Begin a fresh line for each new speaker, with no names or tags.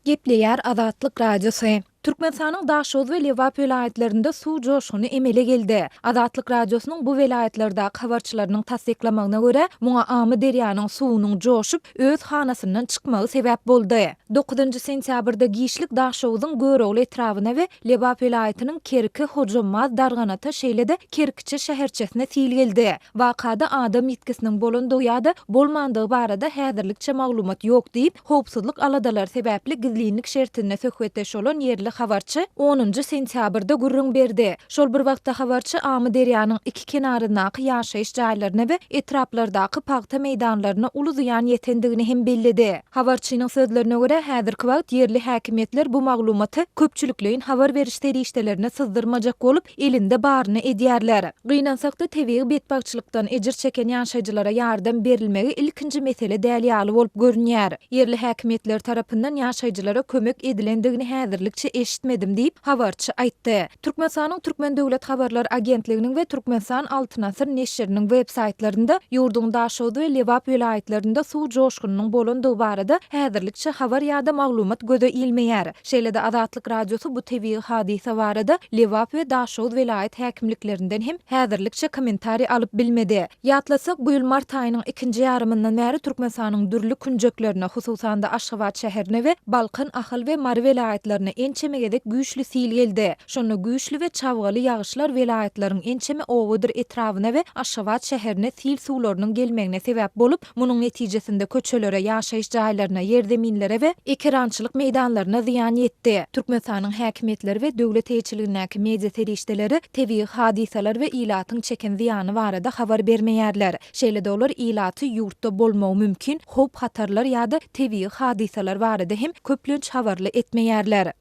Gepleýär Azatlyk Radiosy. Türkmenistanyň Daşoguz we Lebap welaýatlarynda suw joşguny emele geldi. Azatlyk Radiosynyň bu welaýatlardaky habarçylarynyň tassyklamagyna görä, muňa Amyderýanyň suwunyň joşup, öz hanasyndan çykmagy sebäp boldy. Dokuzynjy sentýabrda giçlik Daşoguzyň Görogly etrabyna we Lebap welaýatynyň Kerki, Hojambaz, Darganata, şeýle-de Kerkiçe şäherçesine sil geldi. Wakada adam ýitgisiniň bolandygy ýa-da bolmandygy barada häzirlikçe maglumat ýok diýip, howpsuzlyk aladalary sebäpli gizlinlik şertinde söhbetdeş bolan ýerli habarçy onunjy sentýabrda gürrüň berdi. Şol bir wagtda habarçy Amyderýanyň iki kenaryndaky ýaşaýyş jaýlaryna we etraplardaky pagta meýdanlaryna uly zyýan ýetendigini hem belledi. Habarçynyň sözlerine görä, häzirki wagt ýerli häkimiýetler bu maglumaty köpçülikleýin habar beriş serişdelerine syzdyrmajak bolup, elinde baryny edýärler. Gynansakda, tebigy betbagtçylykdan ejir çeken ýaşaýjylara ýardam berilmegi ilkinji mesele däl ýaly bolup görünýär. Ýerli häkimiýetler tarapyndan ýaşaýjylara kömek edilendigini häzirlikçe eşitmedim diýip, habarçy aýtdy. Türkmenistanyň Türkmen döwlet habarlar agentliginiň we Türkmenistan Altyn asyr neşiriniň web saýtlarynda ýurduň Daşoguz we Lebap welaýatlarynda suw joşgunynyň bolandygy barada häzirlikçe habar ýa-da maglumat göze ilmeýär. Şeýle-de Azatlyk Radiosy bu tebigy hadysa barada Lebap we Daşoguz welaýat häkimliklerinden hem häzirlikçe kommentariý alyp bilmedi. Ýatlatsak, bu ýyl mart aýynyň ikinji ýarymyndan bäri Türkmenistanyň dürli künjeklerine, hususan-da Aşgabat şäherine we Balkan, Ahal we Mary welaýatlaryna ençeme gezek güýçli sil geldi. Şonda güýçli we çabgaly ýagyşlar welaýatlaryň ençeme obadyr etrabyna we Aşgabat şäherine sil suwlarynyň gelmegine sebäp bolup, Munuň netijesinde köçelere, ýaşaýyş jaýlaryna, ýerzeminlere we ekerançylyk meýdanlaryna zyýan ýetdi. Türkmenistanyň häkimiýetleri we döwlet eýeçiligindäki media serişdeleri tebigy hadysalar we ilatyň çeken zyýany barada habar bermeýärler. Şeýle-de olar ilaty ýurtda bolmagy mümkin howp-hatarlar ýa-da tebigy hadysalar barada hem köplenç habarly etmeýärler.